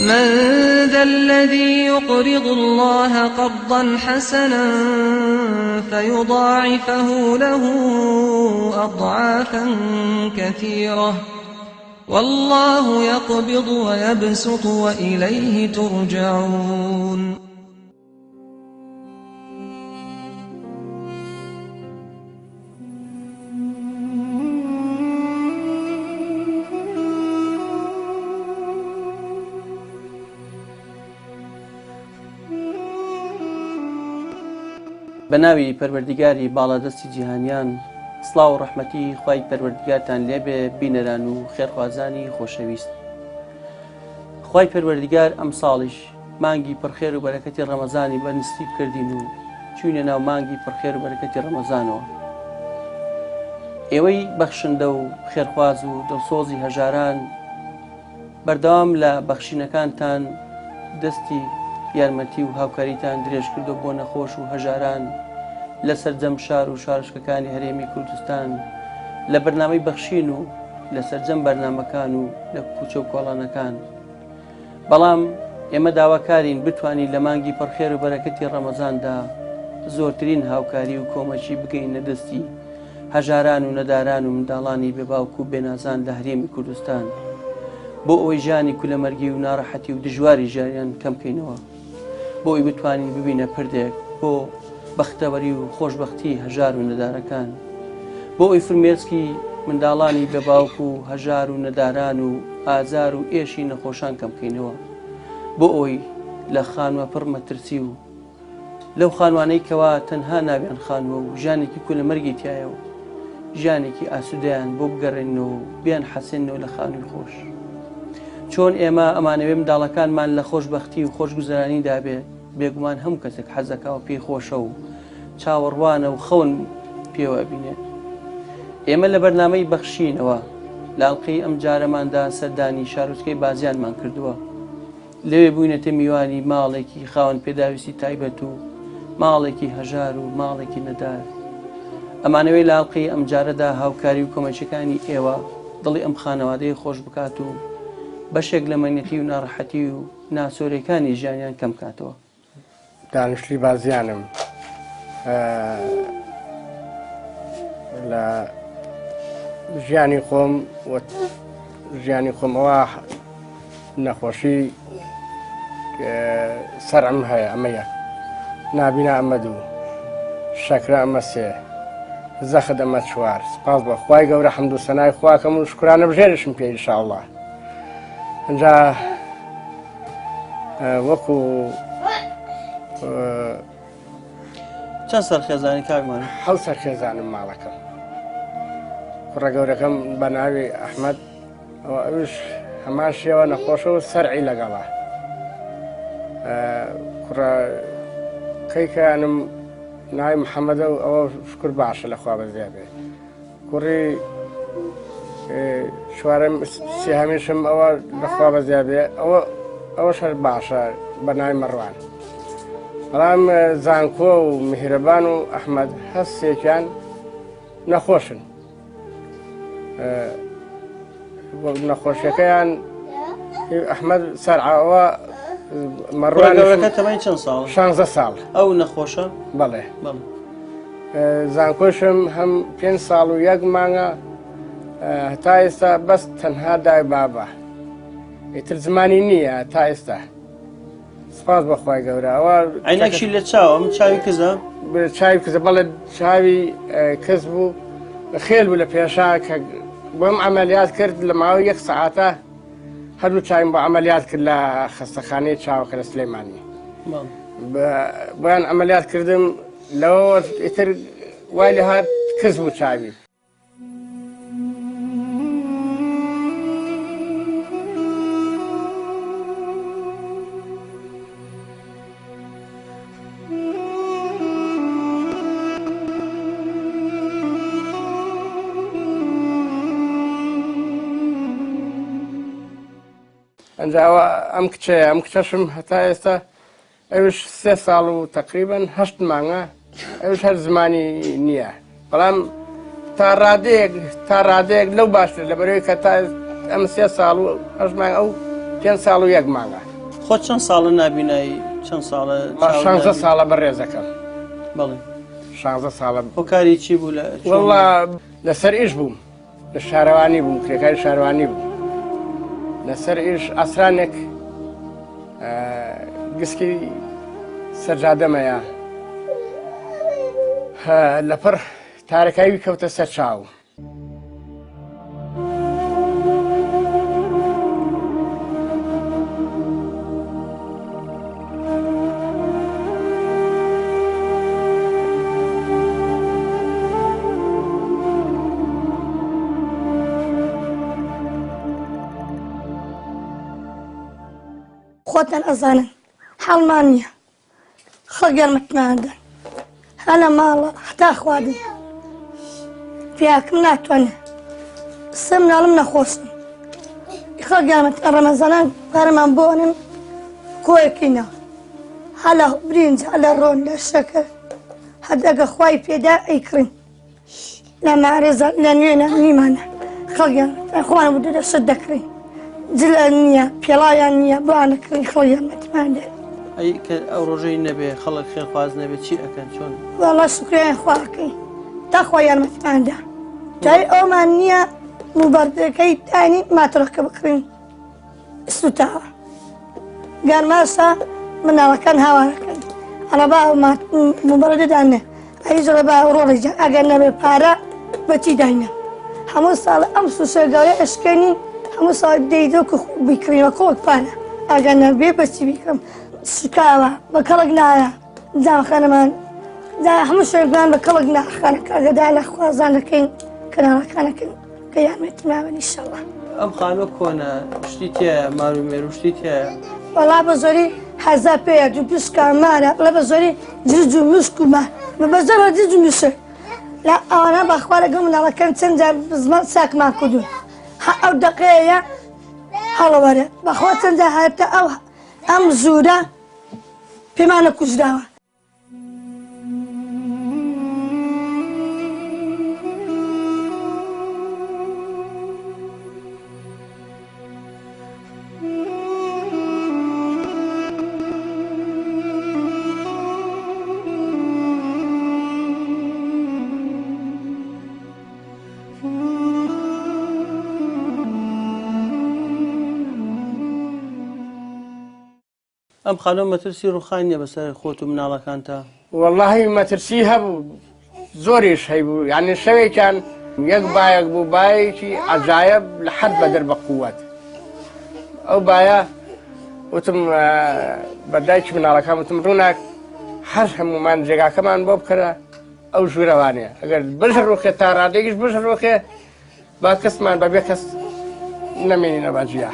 من ذا الذي يقرض الله قرضا حسنا فيضاعفه له أضعافا كثيرة والله يقبض ويبسط وإليه ترجعون. بە ناوی پەروەردیگاری باڵادەستی جیهانیان، سڵاو و ڕەحمەتی خوای پەروەردگارتان لێبێ بینەران و خێرخوازانی خۆشەویست. خوای پەروەردگار ئەمساڵیش مانگی پڕخێر و بەرەکەتی ڕەمەزانی بە نسیب کردین و چوینە ناو مانگی پڕخێر و بەرەکەتی ڕەمەزانەوە. ئێوەی بەخشندە و خێرخواز و دڵسۆزی هەژاران بەردەوام لە بەخشینەکانتان دەستی یارمەتی و هاوکاریتان درێژکردو بۆ نەخۆش و هەژاران لە سەرجەم شار و شارۆچکەکانی هەرێمی کوردستان لە بەرنامەی بەخشین و لە سەرجەم بەرنامەکان و لە کوچە و کۆڵانەکان. بەڵام ئێمە داواکارین بتوانین لە مانگی پڕخێر و بەرەکەتی ڕەمەزاندا زۆرترین هاوکاری و کۆمەکی بگەینە دەستی هەژاران و نەداران و منداڵانی بێ باوک و بێنازان لە هەرێمی کوردستان بۆ ئەوەی ژانی کولەمەرگی و ناڕەحەتی و دژواری ژیانیان کەم کەینەوە بۆ ئەوی بتوانین ببینە پردێک بۆ بەختەوەری و خۆشببختی هەژار و نەدارەکان بۆ ئەوی فرمێسکی منداڵانی بێ باوک و هەژار و نەداران و ئازار و ئێشی نەخۆشان کەم بکەینەوە بۆ ئەوی لە خانوە پڕ مەترسی و لەو خانوانەی کەوا تەنها ناویان خانووە و ژیانێکی کولەمەرگی تیایە و ژیانێکی ئاسوودەیان بۆ بگەڕێننەوە و بیان حەسێننەوە لە خانووی خۆش. چۆن ئێمە ئەمانەوێ منداڵەکانمان لە خۆشبەختی و خۆشگوزەرانیدا بێت، بێگومان هەموو کەسێک حەزەکا و پێی خۆشە و چاوەڕوانە و خەون پێوە ئەبینێت. ئێمە لە بەرنامەی بەخشینەوە لە ئەڵقەی ئەمجارەماندا سەردانی شارۆچکەی بازیانمان کردووە. لەوێ بووینەتە میوانی ماڵێکی خاوەن پێداویستی تایبەت و ماڵێکی هەژار و ماڵێکی نەدار. ئەمانەوێ لە ئەڵقەی ئەمجارەدا هاوکاری و کۆمەکیەکانی ئێوە دڵی ئەم خانەوادەیە خۆش بکات و بەشێک لە مەینەتی و ناڕەحەتی و ناسۆرێکانی ژیانیان کەم کاتەوە. دانیشتوی بازیانم لە ژیانی خۆم ژیانی خۆمەوە نەخۆشی سەرم هەیە ئەمە یەک نابینا ئەمە دوو شەکرە ئەمە سێ زەخت ئەمە چوار سپاس بە خوای گەورە حەمد و سەنای خواکەم و شکرانە بژێرشم پێ ئینشاءاللە ئینجا وەکو چەند سەرخێزانی کاکمان؟ حەوت سەرخێزانم ماڵەکەم کوڕە گەورەکەم بە ناوی ئەحمەد ئەوە ئەوش هەمان شێوە نەخۆشە و سەرعی لەگەڵە کوڕە کەیکەیانم ناوی محەممەدە و ئەوە شکر باشە لەخوا بەزیاد بێت کوڕی چوارەم سێهەمیشم ئەوە لەخوا بەزیا بێ ئەوە ئەوە شەر باشە بە ناوی مەڕوان بەڵام زانکۆ و میهرەبان و ئەحمەد هەستێکیان نەخۆشن نەخۆشیەکەیان ئەحمەد سەرعاوە مەڕوانەکە تەمەنی چەند ساڵ 16 ساڵ ئەو نەخۆشە بەڵێ زانکۆشم هەم پێ ساڵ و یەک مانگە تا ئێستا بەس تەنها دای بابە ئیتر زمانی نییە تا ئێستا سپاس بە خوای گەورە ئەوە عینەکشی لە چاوە من چاوی کزە چاوی کزە بەڵێ چاوی کز بوو خێل بوو لە پێشا کە بۆم عملیات کرد لە ماوەی یەک سەعاتە هەردوو چاویم بۆ عملیات کرد لە خەستەخانەی چاوەکە لە سلێمانی بۆیان عملیات کردم لەوە ئیتر وای لە هات کز بوو چاوی. ئەنجا ئەوە ئەم کچەیە ئەم کچەشم هەتا ئێستا ئەوش سێ ساڵ و تقریبن هەشت مانگە ئەوش هەر زمانی نییە بەڵام تا ڕادەیەک تا ڕادەیەک لەو باشتر لە بەرەوەی کە تا ئەم سێ ساڵ و هەشت مانگ ئەو پێ ساڵ و یەک مانگە. خۆت چەند ساڵە نابینایی چەند ساڵە شانزە ساڵە بەڕێزەکەم بەڵێ شانزە ساڵە هۆکاری چی بوو لە وەڵا لەسەر ئیش بووم لە شارەوانی بووم کرێکاری شارەوانی بووم لەسەر ئیش ئاسرانێک گسکی سەرجادەمەیە لەپڕ تارەکاوی کەوتە سەر چاو. خۆتان ئەزانن حاڵمان نییە خەڵک یارمەتیمان دەن هە لە ماڵە هەتا خواردن پیاکم ناتوانێت سێ مناڵم نەخۆشن خەڵک یارمەتی ڕەمەزانان پارەمان بۆ ئەنن کۆیەکەینەوە هە لە برنج هە لە ڕۆن لە شەکر هەر ئەگە خوای پێدا ئەیکڕین لە مارێزە لە نوێنە نیمانە خەڵیان خۆیان بوو دە شت دەکڕین جلە نییە پێڵاویان نییە بۆیان دەکڕین خەڵیان مەتمان دێن ئەی کە ئەو ڕۆژەی نەبێ خەڵک خێرخواز نەبێ چی ئەکەن چۆن وەڵا شوکریان خواکەین تا خوا یارمەتیمان دا تای ئەومان نییە موبەردەکەی دانی ماتۆڕەکە بکڕین سوتاوە گەرماسە مناڵەکان هاوارەکەن ئەڵە با موبەردە دانێ ئەی زۆرە با ڕۆڵی جان ئەگەر نەبێ پارە بەچی داینە هەموو ساڵ ئەم سوسە گەورە ئەشکێنین هەموو ساڵ دەیدۆک بیکڕینەوە کۆک پارە ئەگەر نەبێ بەچی بیکڕم شکاوە بە کەڵک نایە جامخانەمان دا هەموو شوێنمان بە کەڵک ناخانەکە ئەگەدا لە خوازان دەکەین کەناڵەکانەکەن کە یارمەتیماوە ئینشەڵا. ئەم خانووە کۆنە شتی تیایە مار و مێرو شتی تیایە. وەڵا بە زۆری هەزا پێیە دوو پشکە مارە بڵێ بە زۆری جرج و مشک و مار بە زۆر جرج و مشک لە ئەوانە بەخوا لەگەڵ مناڵەکەم چەند جار زمان چاکمان کردوون هە ئەو دەقەیە هەڵەوەرە بەخوا چەند جار هاتە ئەو ئەم ژوورە پێمانە کوژراوە. ئەم خانووە مەترسی ڕووخان نییە بەسەر خۆت و مناڵەکانتا؟ وەڵاهی مەترسی هەبوو زۆریش هەیبوو یعنی شەوێکیان یەک بایەک بوو بایەکی عەجایب لە حەد بەدەر بە قووەت ئەو بایە وتم بە دایکی مناڵەکان وتم ڕووناک هەر هەمومان جێگاکەمان بۆ بکەرە ئەو ژوورەوانەیە ئەگەر بشڕوخێ تا ڕادەیەکیش بشڕوخێ با کەسمان بەبێ کەس نەمێنینە بە جیا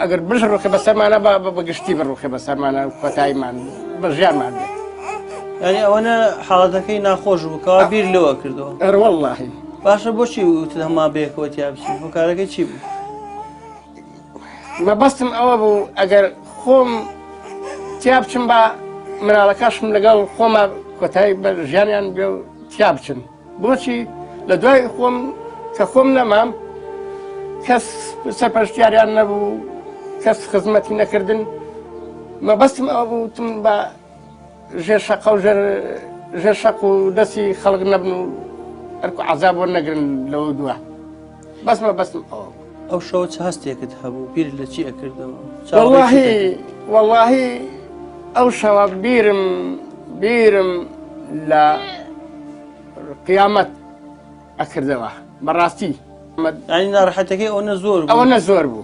ئەگەر بشڕوخێ بەسەرمانە با بە گشتی بڕوخێ بەسەرمانە کۆتاییمان بە ژیانمان بێت. یعنی ئەوەنە حاڵەتەکەی ناخۆش بوو کەوا بیر لەوە کردەوە ئەروەڵڵاهی باشە بۆچی وتت هەمان بەیەکەوە تیا بچین هۆکارەکەی چی بوو؟ مەبەستم ئەوە بوو ئەگەر خۆم تیا بچم با مناڵەکەشم لەگەڵ خۆما کۆتایی بە ژیانیان بێ و تیا بچن بۆچی لە دوای خۆم کە خۆم نەمام کەس سەرپەرشتیاریان نەبوو کەس خزمەتی نەکردن مەبەستم ئەوە بوو وتم بە ژێر شەقە و ژێر شەق و دەستی خەڵک نەبن و ئەرک و عەزاب وەرنەگرن لەوە دووە بەس مەبەستم ئەوە بوو. ئەو شەوە چ هەستێکت هەبوو بیرت لە چی ئەکردەوە؟ چاوەڕێی چیت وەڵاهی ئەکرد؟ وەڵاهی ئەو شەوە بیرم بیرم لە قیامەت ئەکردەوە بەڕاستی. یانی ناڕەحەتەکەی ئەوەنە زۆر بوو؟ ئەوەنە زۆر بوو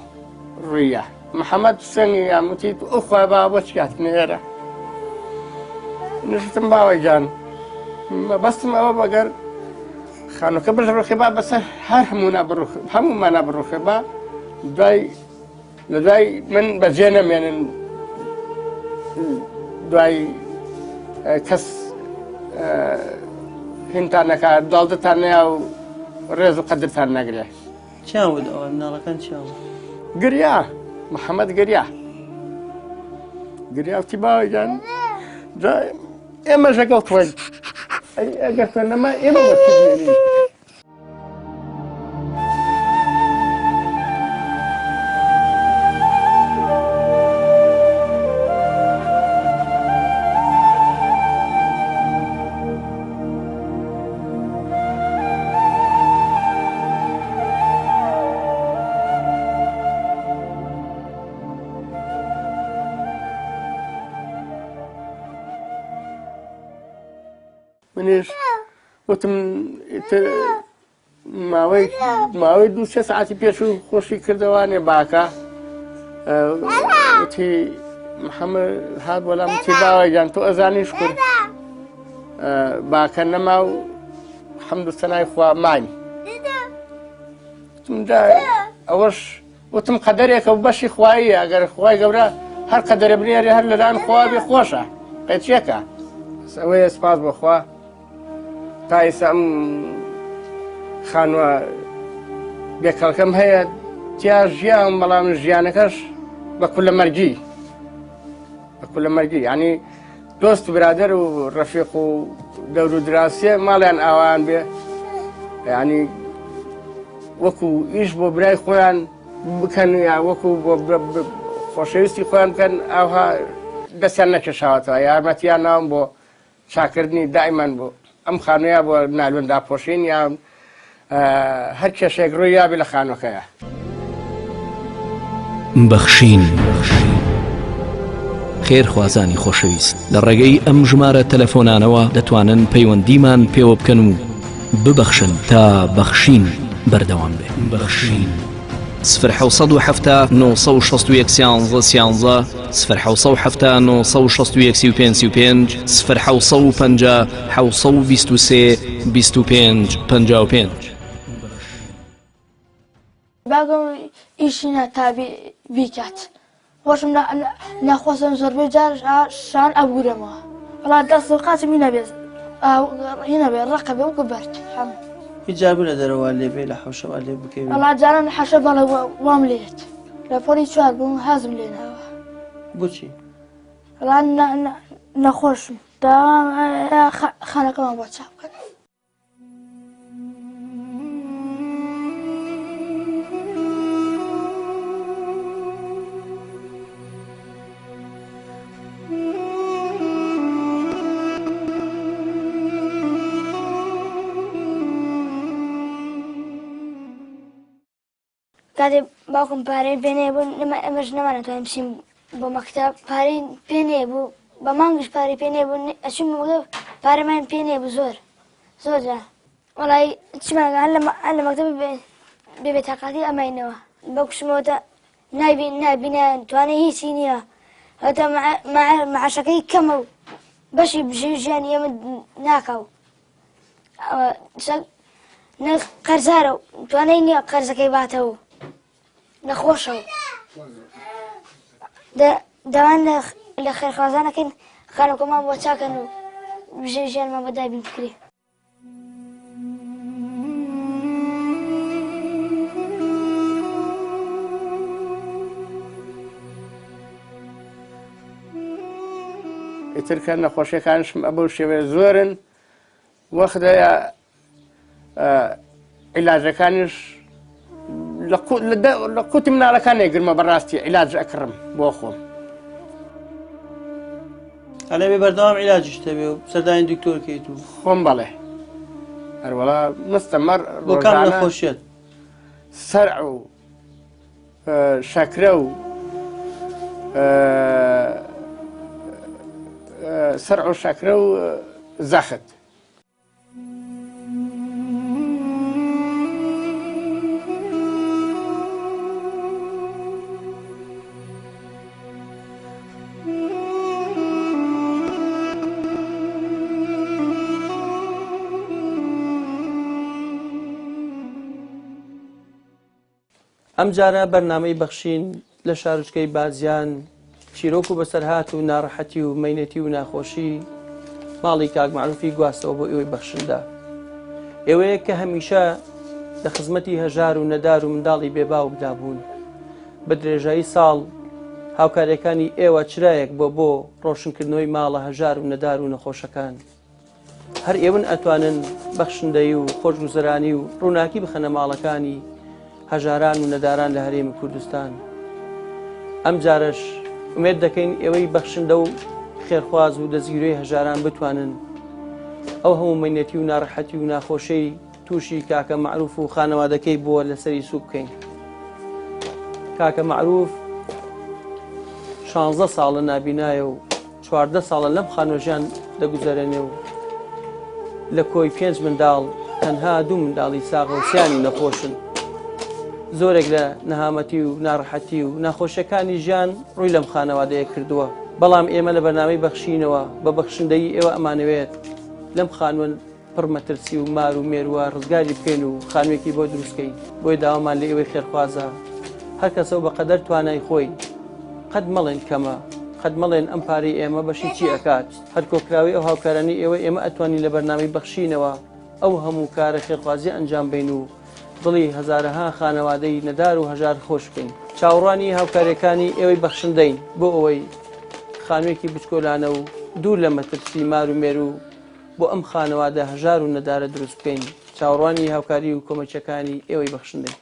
ڕوویە محەممەد حوسێنی یان وتی ئەو خوا با بۆ چی هاتنە ئێرە نشتم باوە گیان مەبەستم ئەوە بەگەر خانووکە بشڕوخێ با بەسەر هەر هەموونا بڕوخ هەموومانە بڕوخێ با دوای لە دوای من بەجێ نەمێنن دوای کەس هینتان نەکا داڵدەتان نەیا و ڕێز و قەدرتان نەگرێ چیان وت ئەوە مناڵەکان چیان وت؟ گریا محەممەد گریا گریا وتی باوە گیان ئێمەش لەگەڵ تۆین ئەگەر تۆ نەما ئێمە بە چ بمێنین؟ منیش وتم ماوەی ماوەی دوو سێ ساعتی پێشوو خۆشی کردەوانێ باکە وتی محەممەد هات بۆ لام وتی باوە گیان تۆ ئەزانی شکر باکە نەما و حەمد و سەنای خوا ماین ئەوەش وتم قەدەرێکە و بەشی خواییە ئەگەر خوای گەورە هەر قەدەرە بنێرێ هەر لەلایەن خوا بێ خۆشە قەیچێکە ئەوەیە سپاس بۆ خوا تا ئێستا ئەم خانووە بێکەڵکەم هەیە تیا ژیان بەڵام ژیانەکەش بە کولە مەرگی بە کولە مەرگی ینی دۆست و برادەر و ڕەفیق و دەور و دراسێ ماڵیان ئاوان بێ ینی وەکو ئیش بۆ برای خۆیان بکەن یا وەکو بۆ خۆشەویستی خۆیان بکەن ئاها دەستیان نەکێشاوەتەوە یارمەتیان ناوم بۆ چاکردنی دایمان بۆ ئەم خانوویە بۆ نالون داپۆشین یا هەر کێشەیەک ڕووی یابێ لە خانووەکەیە. بەخشین. خێرخوازانی خۆشەویست لە ڕێگەی ئەم ژمارە تەلەفۆنانەوە دەتوانن پەیوەندیمان پێوە بکەن و ببەخشن تا بەخشین بەردەوام بێ. بەخشین. سفر 770 961 13 13 سفر 770 961 35 35 سفر 750 723 25 55. باوکم ئیشی نا تا بیکات خۆشم ناخۆشم زۆربەی جار شان ئەبورەمەوە وەڵا دەست و قاچم هینە بێ هینە بێ ڕەقە بێ وەکو بەرد هەموو. هیچ جار بوو لە دەرەوە لێ بێ لە حەوشەوە لێ بکەوی؟ وەڵا جاران حەشە بەڵێ وام لێت لە پۆلی چوار بووم هازم لێ ناوە. بۆچی؟ وەڵا نەخۆشم داوام خانەکەمان بۆ چاپ بکەن. کاتێ باوکم پارەی پێ نەبوو ئێمەش نەمانەتوانین بچین بۆ مەکتەب پارەی پێ نەبوو بە مانگش پارەی پێ نەبوو ئەچوین بۆ مەکتەب پارەمان پێ نەبوو زۆر زۆر جار وەڵای چیمان هەر لە مەکتەب بێ بێتاقەتی ئەماینەوە بە کوشمەوە تا نابی نابینە توانای هیچی نییە هەتا معاشەکەی کەمە و بەشی بژێوی ژیانی ئێمە ناکا و نە قەرزارە و توانای نییە قەرزەکەی باتەوە نەخۆشە و داوان لە خێرخوازانەکەین خانەکەمان بۆ چاکەن و بژێوی ژیانمان بۆ دابین بکرێ. ئیتر کە نەخۆشیەکانشم ئەبەو شێوەیە زۆرن وەخدەیە عیلاجەکانیش لە قوتی مناڵەکان نەیگرمە بەڕاستی عیلاج ئەکڕم بۆ خۆم. ئەلێ بێ بەردەوام عیلاجیش تەبێ و سەردانی دکتۆر کەیت و خۆم بەڵێ هەروەڵا مستەمەڕ بۆ کام نەخۆشیەت؟ سەرع و شەکرە و سەرع و شەکرە و زەخت. ئەمجارە بەرنامەی بەخشین لە شارۆچکەی بازیان چیرۆک و بەسەرهات و ناڕەحەتی و مەینەتی و ناخۆشی ماڵی کاک مەعروفی گواستەوە بۆ ئێوەی بەخشندە. ئێوەیەک کە هەمیشە لە خزمەتی هەژار و نەدار و منداڵی بێ باوکدا بوون. بە درێژایی ساڵ هاوکاریەکانی ئێوە چرایەک بووە بۆ ڕۆشنکردنەوەی ماڵە هەژار و نەدار و نەخۆشەکان. هەر ئێون ئەتوانن بەخشندەیی و خۆشگوزەرانی و ڕووناکی بخەنە ماڵەکانی هەژاران و نەداران لە هەرێمی کوردستان. ئەم جارەش ئومێد دەکەین ئێوەی بەخشندە و خێرخواز و دەستگیرۆی هەژاران بتوانن ئەو هەموو مەینەتی و ناڕەحەتی و ناخۆشەی تووشی کاکە مەعروف و خانەوادەکەی بووە لەسەری سوک بکەین. کاکە مەعروف 16 ساڵە نابینایە و 14 ساڵە لەم خانووە ژیان دەگوزەرێنێ و لە کۆی پێنج منداڵ تەنها دوو منداڵی ساغە و سیانی نەخۆشن. زۆرێک لە نەهامەتی و ناڕەحەتی و ناخۆشیەکانی ژیان ڕووی لەم خانەوادەیە کردووە، بەڵام ئێمە لە بەرنامەی بەخشینەوە بە بەخشندەیی ئێوە ئەمانەوێت لەم خانووە پڕ مەترسی و مار و مێرووە ڕزگاری بکەین و خانوویەکی بۆ دروست کەین. بۆیە داوامان لە ئێوەی خێرخوازە هەر کەسە و بە قەدەر توانای خۆی قەت مەڵێن کەمە، قەت مەڵێن ئەم پارەی ئێمە بەشی چی ئەکات، هەر کۆکراوەی ئەو هاوکارانەی ئێوە ئێمە ئەتوانین لە بەرنامەی بەخشینەوە ئەو هەموو کارە خێرخوازیە ئەنجام بەین و دڵی هەزارەها خانەوادەی نەدار و هەژار خۆش بکەین. چاوەڕوانی هاوکاریەکانی ئێوەی بەخشندەین بۆ ئەوەی خانوویەکی بچکۆلانە و دوور لە مەترسی مار و مێروو بۆ ئەم خانەوادە هەژار و نەدارە دروست بکەین. چاوەڕوانی هاوکاری و کۆمەکیەکانی ئێوەی بەخشندەین.